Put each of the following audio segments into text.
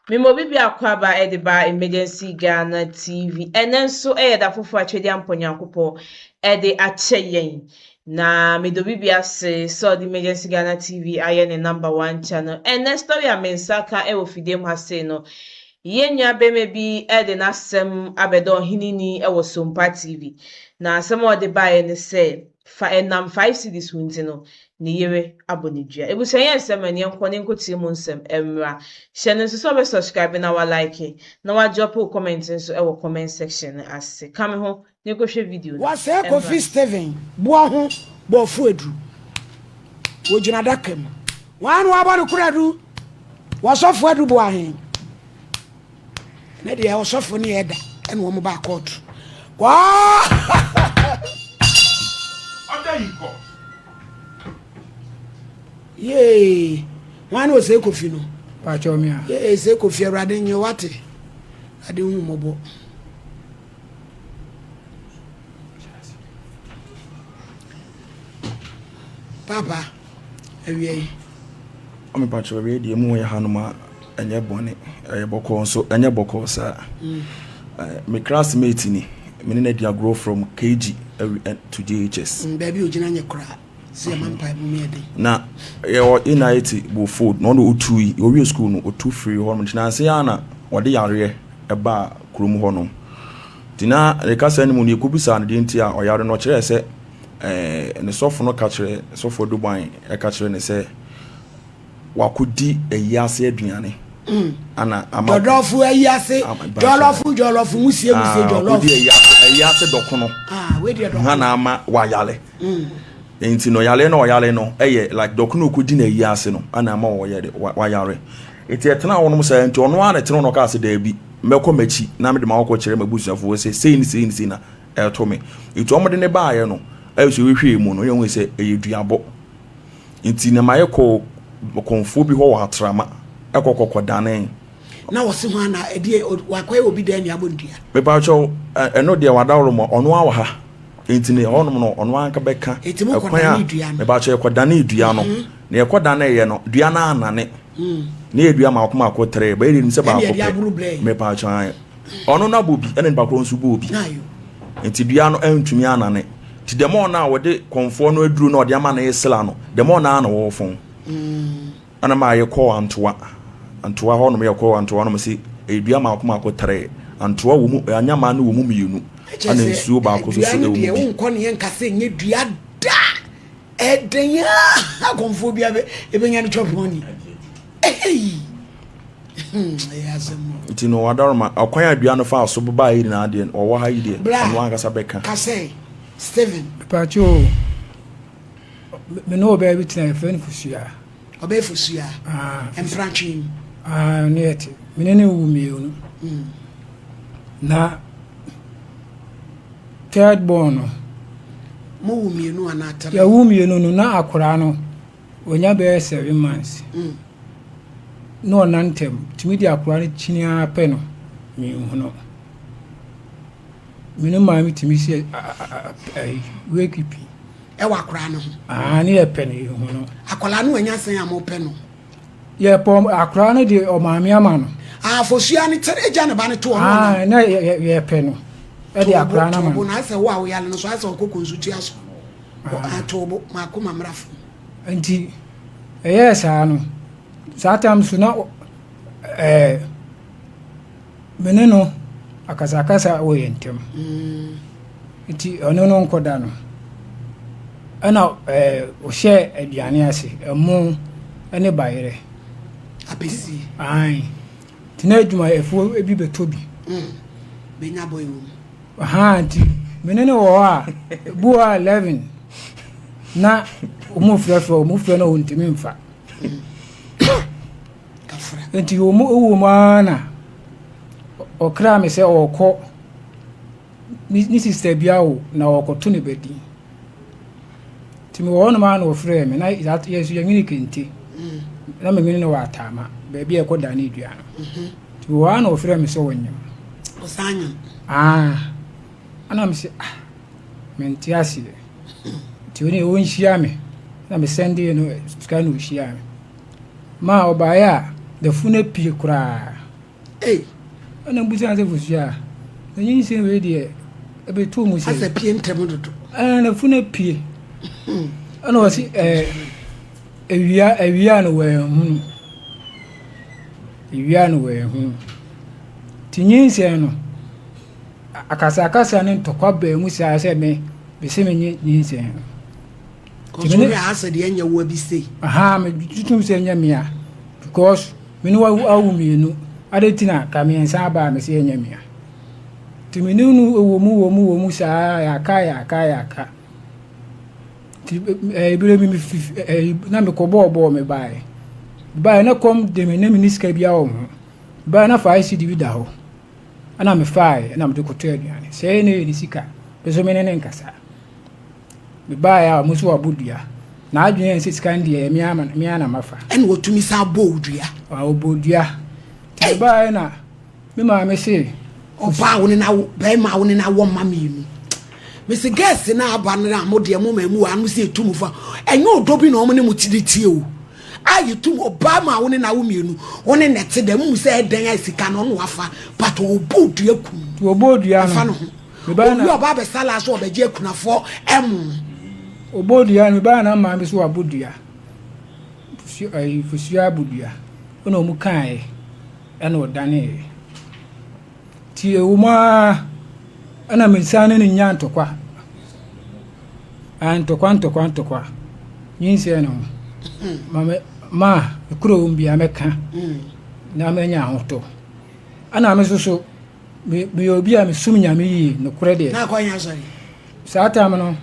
Mema obi biako aba de ba Emergency Ghana TV. Ɛnnɛ nso yɛ da foforɔ a Twedeampɔ Nyankopɔn de akyɛ yɛn. Na meda obi bi ase sɛ ɔde Emergency Ghana TV ayɛ ne number one channel. Ɛnnɛ story a me nsa ka wɔ fidie mu ha sei no, yɛn nua bɛrima bi de n'asɛm abɛda ɔheneni wɔ Sompa TV. Na asɛm a ɔde baeɛ ne sɛ, fa ɛnam 5 cedis ho nti no, ne yere abɔ ne dua. Ebusua yɛ nsɛm ɛne yɛnkɔ ne nkɔtie mu nsɛm mmra. Hyɛ no nso sɛ ɔbɛ subscribe na wa like na wa drop wo comment nso ɛwɔ comment section no ase. Ka me ho ne nkɔhwɛ video no. Wɔasɛe Mmra. Kofi Stephen boɔ ho bɔɔfo aduru. Wɔgyina adaka mu. Wɔn na wɔabɔ no koradu. Wɔsɔfo adu boahen. Ne deɛ ɔsɔfo ne ɛda ɛna wɔn ba kɔɔto. Waa! Order in court. Yee! Wɔn na ɔsɛe Kofi no. Pakyɛw me a. Yee, sɛ Kofi Awurade nye wate. Awurade hu mmɔbɔ. Papa, awia yi. Ɔmepakyɛ awia deɛ mu yɛ hanom a ɛnyɛ bɔne, ɛyɛ bɔkɔɔ nso ɛnyɛ bɔkɔɔ saa. Me classmate ni, me ne no adi agorɔ from KG to JHS. Baabi ogyina nyɛ koraa sɛ yɛma mpaebɔ mu yɛ den. Na yɛwɔ Inayeti Bofod na ɔno otu yi, owie school no otu firi hɔ nom nti nanse ara na wɔde yareɛ ɛbaa kurom hɔ nom. Nti na ne kasa no mu no yɛkɔbisaa no deɛ nti a ɔyare no, ɔkyerɛɛ sɛ ne sɔfo no ka kyerɛ sɔfo Aduban ɛka kyerɛ ne sɛ wakɔdi ayi ase aduane. Ana ama jɔlɔfo ayi ase jɔlɔfo jɔlɔfo musie musie jɔlɔfo. Wakɔdi ayi ase ayi ase dɔkono. Ah, wei deɛ dɔkono. Ha na ama wayale. Nti no yale na ɔyale no ɛyɛ like dɔkono okɔdi na ayi ase no ana ama ɔyɛ de wayare. Nti ɛtena hɔ nom saa nti ɔno ara na ɛtena hɔ na ɔkaa sɛ daabi mɛkɔ m'akyi na mede m'akɔ kyerɛ m'abusuafoɔ sɛ sei ne sei ne sei na ɛto me. Nti wɔn de ne baayɛ no ɛyɛ sɛ wɔhwɛɛ mu no yɛn hu sɛ ɛyɛ duabɔ. Nti na ma yɛkɔ kɔnfoɔ bi hɔ wɔ Atrama ɛkɔ kɔkɔ dane. Na wɔsi ho ana ɛdeɛ wakɔyɛ obi dɛn ne abɔ ndua. Mepaakyɛw ɛno deɛ wadaworo mu ɔno ara wɔ ha nti ne hɔnom no ɔno ara bɛka ɛkwan a mepaakyɛw yɛkɔ dane dua no na yɛkɔ dane yɛ no dua no anane ne yɛ dua maako maako tere bɛyɛ deɛ nim sɛ baako pɛ mepaakyɛw ɔno no abɔ bi ɛna nipa korɔ nso bɔ bi nti dua no ɛntumi anane nti dɛm ɔno a wɔde kɔnfoɔ no aduro na ɔde ama no esla no dɛm ɔno ara na wɔwɔ fɔn ɛna maa yɛkɔɔ Antoa Antoa hɔnom yɛkɔɔ Antoa hɔnom sɛ ɛyɛ dua maako maako tere Antoa wɔ mu anyamaa no wɔ mu mmienu ɛna nsuo baako nso so ɛwɔ mu bi. Dua no deɛ wonkɔ ne yɛn nkasa nyɛ dua da ɛdɛn a akɔnfoɔ bi abɛ ebɛnya no chop money ɛyi ɛyɛ asɛm o. Nti no wadaroma ɔkwan a dua no faa so baa yi nyinaa deɛ ɔwɔ ha yi deɛ ɔno ankasa bɛka. Kasɛe Stephen. Mepatwo o, me ne ɔbaa bi tena yɛfrɛ no Fosua. Ɔbaa Fosua? Ah, Mfratwe mu. Ah, ne yɛte. Me ne ne wu mmienu. Na third born no. Mo wu mmienu anaa three? Yɛwu mmienu no na akwaraa no wɔnya bɛyɛ 7 months. Na ɔna ntɛm tumi de akwaraa no kyini ara pɛ no menhunu. Me ne maame tumi sɛ wake pi. Ɛwɔ akwaraa no ho. Ah, ne yɛpɛ no yɛhu no. Akwaraa no wanya sɛn a mopɛ no? Yɛpɔ akwaraa no de ɔmaame ama no. Ah, Fosua ne tɛrɛ agya ne ba no to ɔno Ah, na yɛpɛ no. Ɛde akwaraa no ama no. Na asɛ wo a woyale no so asɛ ɔkɔkɔ nso tua so. Ah, tobo maako ma mmra fam. Nti ɛyɛɛ saa no saa tam so na ɛɛ me ne no akasakasa wɔ yɛn ntam. Nti ɔno no nkɔda no ɛna ɛɛ ɔhyɛ aduane ase ɛmo ɛne bayerɛ. Apɛsi. Ae. Nti na adwumayɛfoɔ bi bɛtɔ bi. Bɛnya bɔ ɛwɔ mu. Aha nti me ne no wɔ hɔ a ebi wɔ hɔ a 11 na wɔn frɛfrɛ wɔn frɛ no wɔntumi nfa. Nti wɔn wɔ mu ara na ɔkra me sɛ ɔrekɔ ne sister bi awo na ɔrekɔto ne bɛdi. Nti mewɔ hɔnom ara na ɔfrɛɛ me na yɛ nso yɛnwene kente. Na menwene no wɔ Ataama baabi a ɛkɔ dane dua no. Nti mewɔ hɔ ara na ɔfrɛɛ me sɛ ɔnyem. Ɔsan nyem? Ah, ɛna me sɛ ah, mente aseɛ. Nti ɔne ɔnhyia me na me sɛndee no sika na ɔhyiaa me. Maa ɔbaeɛ a dafunu apue koraa. Ei. Ɛna mbusa sɛ Fosua, na nyinsɛn wei deɛ ɛbɛtoo mu sɛ. Asɛ pie ntɛm dodo. Ɛɛ na funu apue. Ɛna ɔsi ɛɛ ewia ewia no wɔanhunu. Ewia no wɔanhunu. Ti nyinsɛn no akasakasa ne ntɔkwa baa mu saa sɛ me mese menye nyinsɛn no. Kɔsɔ hwɛ asɛ deɛ ɛnyɛ wo abi sei. Aha me tutum sɛ ɛnyɛ mea because me ne wawo mmienu ade ti na ka mmiɛnsa aba a me sɛ ɛnyɛ mea. Nti me ne no wɔ mu wɔ mu wɔ mu saa yɛaka yɛaka yɛaka. Nti ɛberɛ bi me fi na mekɔ bɔɔ bɔɔ me baeɛ. Baeɛ na kɔm de me na me ni sika biara wɔ ho. Baeɛ na fa ICD bi da hɔ. Ɛna mefaae ɛna mede kɔtɔ aduane. Sɛɛ na ɛyɛ ne sika. Me so me ne ne nkasa. Mebaeɛ a, wɔn nso wɔabɔ dua. N'adwene yɛ sɛ sika no deɛ me ara me ara na mafa. Ɛna wɔtumi san bɔɔ wo dua. Ɔbɔ dua. Nti mebaeɛ na me maame se. Ɔbaa wo ne na bɛrima a wo ne na wɔ mma mmienu. Mese girls no aba no a mo deɛ mo ma mu wɔ ano sɛ etu mo fa. Ɛnyɛ ɔdɔ bi na wɔn ne mo ti de tie o. A yɛtu ɔbaa ma wo ne na wo mmienu wo ne na ɛte dɛ mo mu sɛ ɛdɛn a sika no ɔno wafa but ɔbɔ dua kum. Ɔbɔ dua no. Ɛfa no ho. Owie ɔba abɛsa laa so ɔbɛgye akunafoɔ ɛmo. Ɔbɔ dua no mebaa na maame so wabɔ dua. Ayi fosua abɔ dua. Ɛna ɔmo kaeɛ ɛna ɔdaneeɛ. Nti ɛwɔ mu ara ɛna me nsa ne no nyaa ntɔkwa. Ntɔkwa ntɔkwa ntɔkwa. Nyinsɛn no ho. Ma me ma kuro wɔ mu biara mɛka na manya ahotɔ. Ɛna me nso so Me meyɛ obi a mesom Nyame yie, nokorɛ deɛ. Na akɔ yɛn asɔre. Saa time no.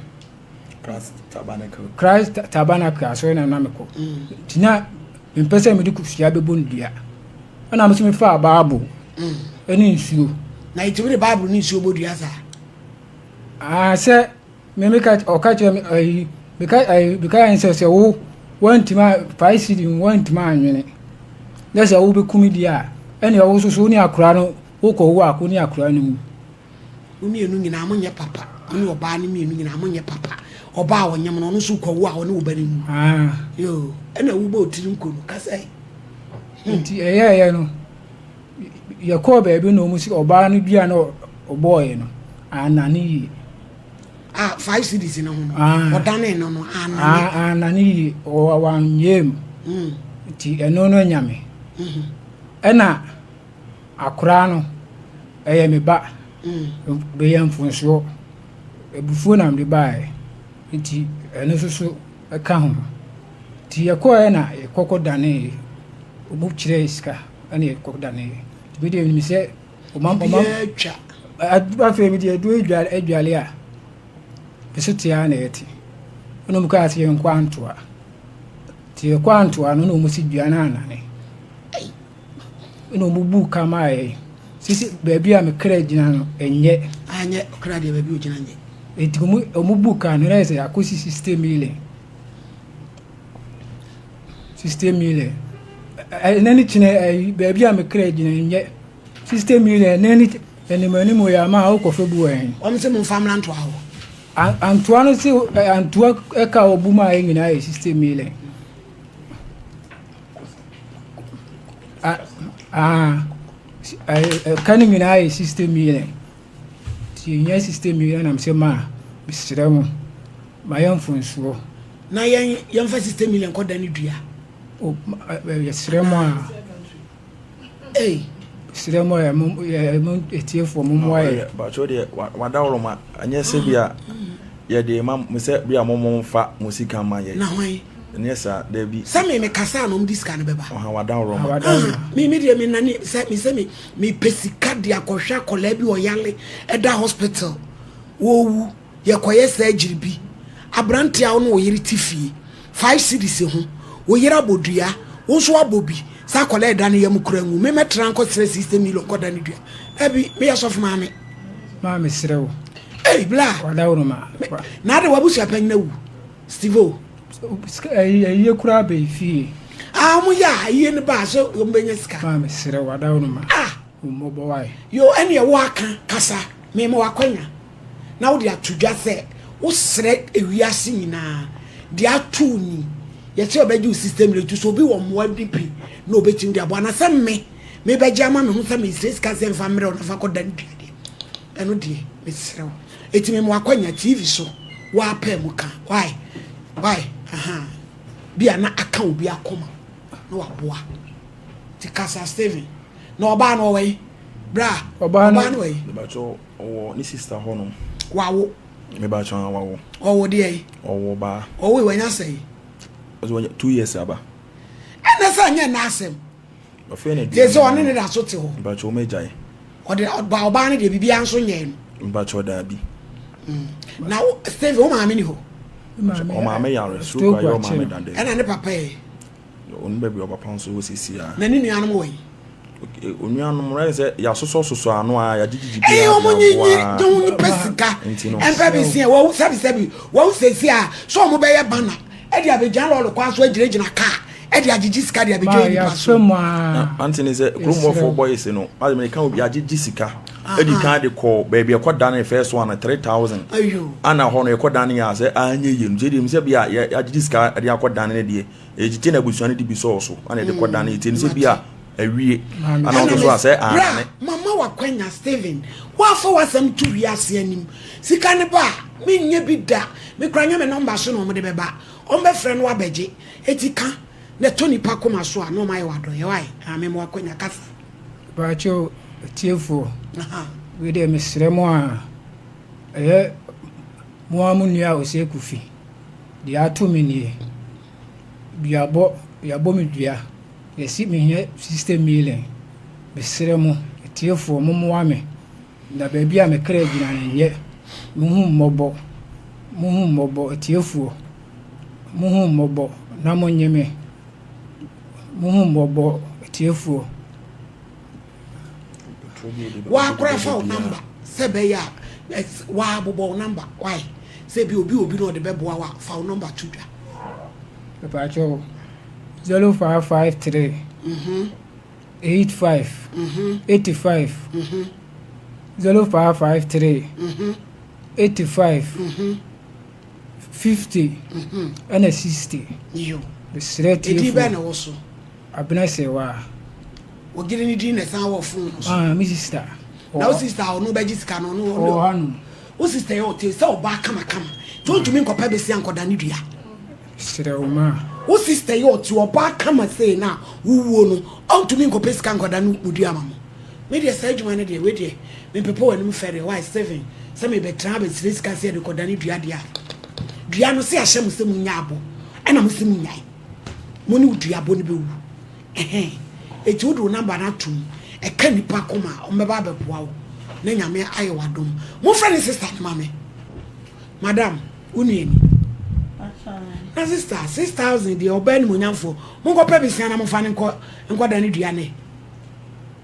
Christ Tabernacle. Christ Tabernacle asɔre na na mekɔ. Mm. Nti na mempɛ sɛ mede kosua bɛbɔ no dua. Ɛna me nso mefaa Bible mm. ɛne nsuo. Na yɛtumi de Bible ne nsuo bɔ dua saa? Ah, sɛ Me meka ɔka kyerɛ me ayi meka ayi meka yɛn sɛ sɛ wo wantumi a fae sidi wantumi anwene na sɛ wobɛku me deɛ a ɛne ɔwo soso wo ne akora no wokɔ wo a wo ne akora no mu. Mo mmienu nyinaa monyɛ papa mo ne ɔbaa no mmienu nyinaa monyɛ papa ɔbaa a ɔnyem no ɔno nso kɔ wo a ɔne wo ba no mu ah. yoo ɛna wobɔ otiri nko no kasa yi. Hmm. Nti ɛyɛɛyɛ no yɛkɔɔ baabi na ɔmu si ɔbaa no dua na ɔbɔɔyɛ no anane yie. Ah, five cities no ho no. Ah. Ɔdane no no anane. Ah, anane yie wanyɛ mu. Mm. Nti ɛno no anya me. Mm-hmm. Ɛna akoraa no ɛyɛ me ba. Mm. Bɛyɛ mfonsoɔ. Abufuo na mede baeɛ. Nti ɛno nso so ɛka ho. Nti yɛkɔɛ na yɛkɔkɔ danee. Ɔmu kyerɛɛ sika ɛna yɛkɔ danee. Nti medeɛ menim sɛ Biribiara twa. Afei mede aduro adwale adwale a, me so te ara na ɛte. Ɛna wɔn kaa sɛ yɛnkɔ antoa. Nti yɛkɔ antoa no na wɔn si dua no anane. Ɛna wɔn bu ka maa yɛn. Sisi baabi a me kra gyina no ɛnyɛ. Anyɛ ɔkra deɛ baabi ogyina nyɛ. Nti wɔn wɔn bu ka no na yɛ sɛ akɔsi 60 million. 60 million. Ɛnɛ ne kyinɛ baabi a me kra gyina nyɛ. 60 million ɛnɛ ne anim anim yɛ ama a wokɔfa bi wɔ ɛhe. Wɔn sɛ mo nfa mmra ntoa hɔ. Antoa no se antoa ɛka a ɔbu maa yɛ nyinaa yɛ 60 million. Ɛka no nyinaa yɛ 60 million. Nti yɛnya 60 million nam sɛ maa mesrɛ mo ma yɛ mfonsoɔ. Na yɛn yɛmfa 60 million kɔ da ne dua. Yɛsrɛ mo a. Ei. Mesrɛ mo ɛ mo ɛ mo atiefoɔ mo mmoa yɛ. Bàtò deɛ wadaworo ma ɛnyɛ sɛ bi a yɛde ma mo sɛ bi a mo mo nfa mo sika ma yɛ. Na hwan? Ɛnyɛ saa dɛbi. Sɛ mi mi kasa na ɔmo di sika no bɛba. Ɔhan wadaworo ma. Mi mi deɛ mi nani sɛ mi sɛ mi mi pɛ sika de akɔhwɛ akɔlaa bi ɔyale ɛda hospital wɔwu. Yɛkɔyɛ surgery bi. Aberante a wo ne wo yere te fie, five cedis ho, wo yere abɔ dua, wo nso woabɔ bi, sɛ akwadaa ɛda ne yam kura nwu, me mɛtra nkɔsrɛ 60 million kɔda ne dua. Dabi, meyɛ sɔfo maame. Maa mesrɛ wo. Ei, bla. Wadaworo ma. Na ade w'abusua panyin awu. Steve o. Ayie kura bɛyi fie. Ah, wɔn yɛ a ayie no ba sɛ wɔn bɛnya sika. Maa mesrɛ wo wadaworo ma. Ah. Mmɔbɔ wae. Yo, ɛne ɛwɔ aka kasa, mema wakwanya. na wode ato dwa sɛ wosrɛ ewiase nyinaa deɛ ato wo ni yɛsɛ ɔbɛgye wo system rate so obi wɔ mmoa bi pi na obɛtumi de aboa na sɛ me mebɛgye ama me ho sɛ mesrɛ sika sɛ mfa mmerɛ wo na fa kɔda no dua deɛ, ɛno deɛ mesrɛ wo. Eti me mo akwanya TV so woapɛ mu ka why why aha bi a na aka obi akoma na waboa ti kasa Steven na ɔbaa no ɔwɔ yi bra Ɔbaa no ɔbaa no wɔ yi. Mebakyɛ ɔwɔ ne sister hɔ nom. Wawo. Mebakyɛ wawo. Ɔwɔ deɛ yi. Ɔwɔ baa. Ɔwɔ yi wanya sɛ yi. Ɔsɛ wanya 2 years aba. Ɛnɛ sɛ nyɛ n'asɛm. Afei na Te sɛ ɔne ne da so te hɔ. Mebakyɛ ɔmo agyae. Ɔde ɔba ɔbaa no deɛ biribiara nso nyɛɛ no. Mebakyɛ daabi. Na wo Steven, wo maame ni hɔ? Ɔmaame yare, stroke ayɛ ɔmaame dada. Ɛna ne papa yɛ? Ɔno baabi ɔpapa nso wɔ sisi a. Na ne nuanom wɔ yi? Onuanom rɛ sɛ yɛasosɔsosɔ ano a yɛagyegyegye bi. Ɛyɛ ɔmo nyi nyi de wɔn nipa sika ɛnfɛ bi si wɔn sɛbi sɛbi wɔn sɛsi a so ɔmo bɛyɛ bana ɛde abɛgyina lɔɔre kwan so agyinagyina kaa ɛde agyegye sika de abɛgye nipa so. Ante ne sɛ kuromɔfoɔ boys no ade meka obi agyegye sika ɛdi kan de kɔ baabi ɛkɔ dan ne first one 3000 ana hɔ no ɛkɔ dan yɛ a sɛ anyɛ yie no sɛ deɛ sɛ bi a yɛagyegye sika de akɔ dan ne deɛ ɛgyegye na abusua no de bi sɔɔ so ana ɛde kɔ dan ne yɛ sɛ bi a awie ana ɔno so a sɛ anane. Mama wakwanya Steven, wafa wasɛm to wiase anim sika ne ba a menyɛ bi da mekora nyɛ me nɔmba so na ɔmode bɛba ɔmbɛfrɛ no wabɛgye eti ka na ɛtɔ nipa koma so a na ɔma yɛ wadɔyɛ wae ame ma wakwanya kasa. Baakyɛw atiefoɔ, wei deɛ mesrɛ mo a ɛyɛ mo ara mo nua Osei Kofi, deɛ ato me nie, duabɔ, yɛabɔ me dua, yɛse mehia 60 million, mesrɛ mo atiefoɔ mommoa me, na baabi a me kra gyina no nyɛ, monhu mmɔbɔ, monhu mmɔbɔ atiefoɔ, monhu mmɔbɔ na monnye me, monhu mmɔbɔ atiefoɔ. Wakora fa wo number sɛ bɛyɛ a wabobɔ wo number why sɛ bi obi obi na ɔde bɛboa wa fa wo number to dwa. Mepakyɛw 0553 85 85 0553 85 50 ɛna 60. Yo. Mesrɛ Ɛdin bɛn na tiefoɔ. wɔ so? Abena Sewaa. Ogyere ne din na ɛsan wɔ phone no so? Ah, me sister. Na wo sister a ɔno bɛgye sika no ɔno Ɔwɔ hanom. Wo sister yɛ ɔte sɛ ɔbaa kamakama nti ɔntumi nkɔpɛ besia nkɔda ne dua. Serɛ wo ma. Wo sister yɛ ɔte ɔbaa kama sei na wowuo no ɔntumi nkɔpɛ sika nkɔda no mu dua ma mo. Me deɛ saa adwuma no deɛ wei deɛ mempepɛ w'anim fɛreɛ why Steven sɛ mebɛtena abɛsrɛ sika sɛ yɛde kɔda ne dua deɛ a dua no sɛ ahyɛ mo sɛ monya abɔ ɛna mo sɛ monyae mo ne wo dua bɔ no bɛwu ɛhɛn eti wode wo namba no atom ɛka nipa koma a ɔmbɛba abɛboa wo na Nyame ayɛ w'adom momfrɛ ne sister no ma me madam wo nua ni na sister 6000 deɛ ɔbaa animonyamfoɔ monkɔpɛ besia na momfa no nkɔ nkɔda ne dua ne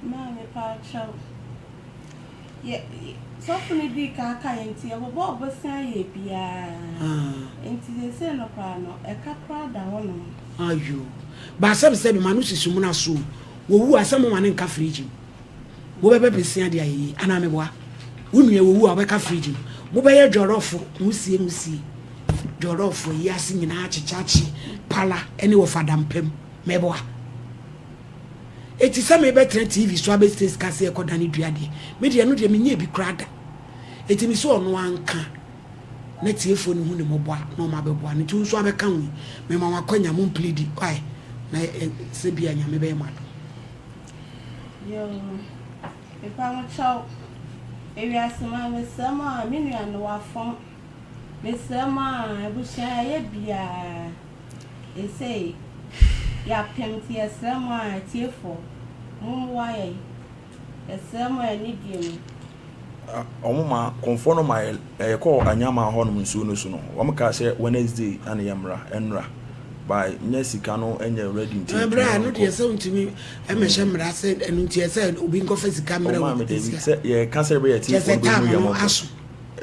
Maame pakyɛw, yɛ sɔfo no dii kan ka yɛ nti yɛbobɔɔ bosea yɛɛ biaa nti seesei no koraa no ɛka koraa da hɔ nom. Ayoo ba sɛbi sɛbi ma no sisi mona so o wowu a sɛ mo ma no nka fridge mu mo bɛpɛ besia de ayɛ yie anaa meboa wo nua wowu a wobɛka fridge mu mo bɛyɛ jɔlɔfo mo sie mo sie jɔlɔfo yi ase nyinaa kyekyakye pala ɛne wɔfa dampam meboa Eti sɛ mebɛtena TV so abɛsrɛ sika sɛ yɛkɔdane dua deɛ, me deɛ ɛno deɛ menyɛɛ bi koraa da. Eti me sɛ ɔno ara nka na tiefoɔ no hu ne mmɔbɔ a na wɔn abɛboa no. Nti wo nso abɛka ho yi, mema wo akwanya, mo mplidi why na sɛ bia Nyame bɛyɛ mo adom. Yoo, mepa mo kyɛw. Ewiase ma mesrɛ mo a, me nua no wafom. Mesrɛ mo a, abusua yɛayɛ biaa. Seesei yɛapem nti yɛsrɛ mo a atiefoɔ mommoa yɛn. Yɛsrɛ mo anidie mu. Wɔn ma kɔnfoɔ no ma yɛ yɛkɔɔ Anyamaa hɔ nom nsuo no so no wɔn kaa sɛ Wednesday na yɛ mmra ɛnra by nyɛ sika no nyɛ ready nti Ɛɛ ntumi bra ɛno deɛ nkɔ. sɛ wontumi ɛmɛhyɛ mmara sɛ ɛno nti ɛsɛ obi nkɔfa sika mmrɛ Wɔn wo maa me dabi nti a sɛ yɛka sɛ yɛbɛyɛ kyerɛ atiefoɔ sɛ no bɛhu time yɛn no mmɔbɔ. aso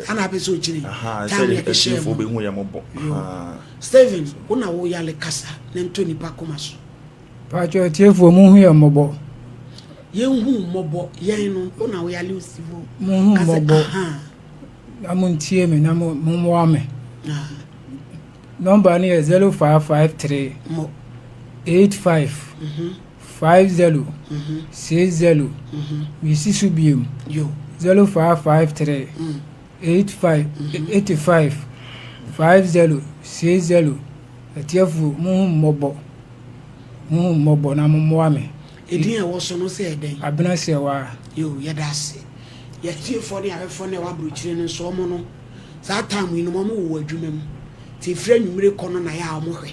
ana apɛ sɛ ɔkyerɛ yi Ahaa time sɛ yɛde hyɛɛ atiefoɔ mu bɛhu yɛn mmɔbɔ yo ahaa. Stephen wo na wo yale kasa na ntɔ nipa koma so. Paatwɔ atiefoɔ monhu yɛn mmɔbɔ. Yɛnhu wo mmɔbɔ yɛn no wo na wo yale osifo Monhu ka sɛ mmɔbɔ ahaa. na montie me na mo mommoa me. Ah. Nɔmba no yɛ 0553 Mo. 85 Mhm. 50 60 Mesi so biom. 0553 85 85 50 60 Atiefo monhu me mmɔbɔ. Monhu me mmɔbɔ na mommoa me. Edin a ɛwɔ so no sɛ ɛdɛn? Abena Serwaa. Yoo, yɛda ase. Yɛatiefoɔ ne ahwɛfoɔ no a ɛwɔ aburokyire no nso, wɔn no, saa time yi no, wɔn wowɔ adwuma mu. Nti ɛfiri anwummere kɔ no na yɛ a wɔhwɛ.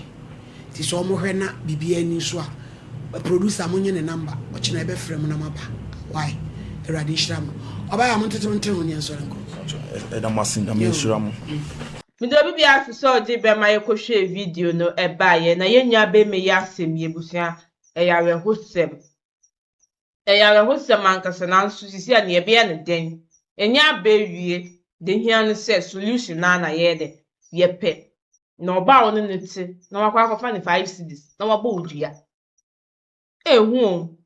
Nti sɛ wɔhwɛ na biribiara nni nso a, producer monyɛ ne number, ɔkyena yɛbɛfrɛ mo na moaba. Wai? Awurade nhyira mo. Ɔbaa a montete mo ntere ho ne yɛnsɔre nkɔ. Yɛda mo ase, Nyame nhyira mo. Meda obi biara ase sɛ ɔgye bɛ ma yɛkɔhwɛɛ video no baeɛ na yɛn nua bɛma yi asɛm yi abusua ɛyɛ awerɛhosɛm ɛyɛ awerɛhosɛm ankasa nanso sisi a nea yɛbɛyɛ no dɛn ɛnyɛ aba awie deɛ hia no sɛ solution naa na yɛyɛ dɛ yɛpɛ na ɔbaa a ɔne no te na wakɔ akɔfa ne 5 cedis na wabɔ wo dua ehu o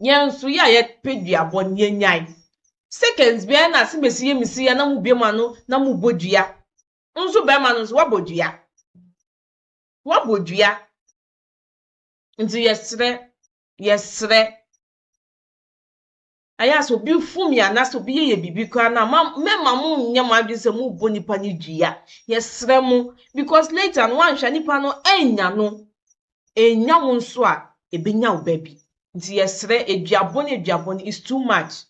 yɛn nso yɛ a yɛpɛ duabɔ no yɛnyae seconds biara na ase bɛsi yɛ mesi ya na mo bie mu ano na mo bɔ dua nso bɛrima no nso wabɔ dua wabɔ dua Nti yɛsrɛ, yɛsrɛ. Ayɛ a sɛ obi fom yɛn anaasɛ obi yɛ yɛ biribi koraa no a, ma mɛma mo nyɛ mo adwene sɛ mobɔ nipa no dua. Yɛsrɛ mo because later no woanhwɛ a nipa no annya no, ɛnnya wo nso a, ɛbɛnya wo ba bi. Nti yɛsrɛ, aduabɔ ne aduabɔ no is too much.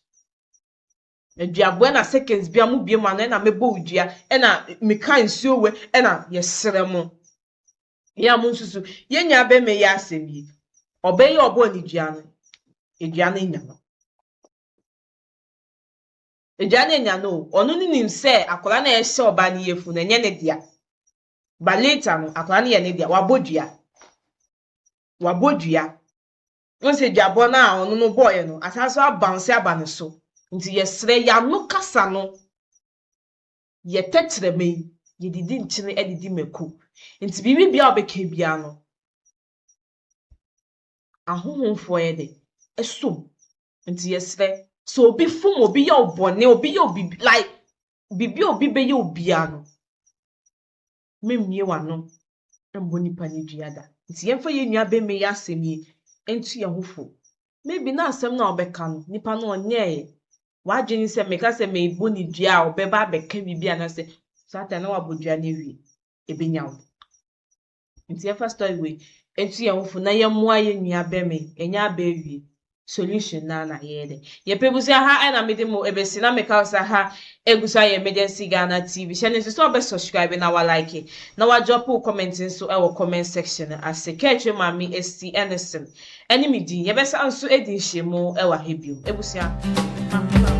Aduabɔ ɛna seconds bia mo bie mo ano ɛna mɛbɔ wo dua ɛna meka nsuo wei ɛna yɛsrɛ mo. Yɛ a mo nsusu yɛn nua bɛrima yi asɛm yi ɔbɛyɛ ɔbɔɔ ne dua no dua no anya no. Dua no anya no o ɔno ne nim sɛ akwadaa no a ɛhyɛ ɔbaa no yafunu no ɛnyɛ ne dea but later no akwadaa no yɛ ne dea wabɔ dua wabɔ dua. Wohu sɛ duabɔ no a ɔno no bɔeɛ no, asan so abounce aba ne so. Nti yɛsrɛ, y'ano kasa no, yɛ tɛkyerɛma yi, yɛdidi nkyene didi mako. Nti biribi biara a wobɛka biara no, ahonhomfoɔ yɛ dɛ, ɛsɔ mu. Nti yɛsrɛ, sɛ obi fom, obi yɛ wo bɔne, obi yɛ wo biribi, like biribi a obi bɛyɛ wo biara no, Memmue w'ano mmɔ nipa no dua da. Nti yɛmfa yɛn nua bɛmma yi asɛm yi nto yɛn ho fo. Maybe na asɛm no a ɔbɛka no, nipa no ɔnyɛeɛ. W'adwene ne sɛ meka sɛ merebɔ no dua a ɔbɛba abɛka biribi anaasɛ saa time na wabɔ dua no awie. Ɛbɛnya wo. Nti yɛmfa story wei nto yɛn ho fo na yɛmmoa yɛn nua bɛmma yi. Ɛnyɛ aba awie. Solution no ara na yɛyɛ dɛ yɛpɛ abusua ha ɛna mede mo ɛbɛsi na meka wo sɛ ha egu so ayɛ Emergency Ghana TV hyɛ no nso sɛ ɔbɛ subscribe na wa like na wa drop wo comment nso ɛwɔ comment section no ase kɛɛkyerɛ maame esi ɛne sem ɛne me din yɛbɛsa nso adi nhyiamu ɛwɔ ha bio abusua makra.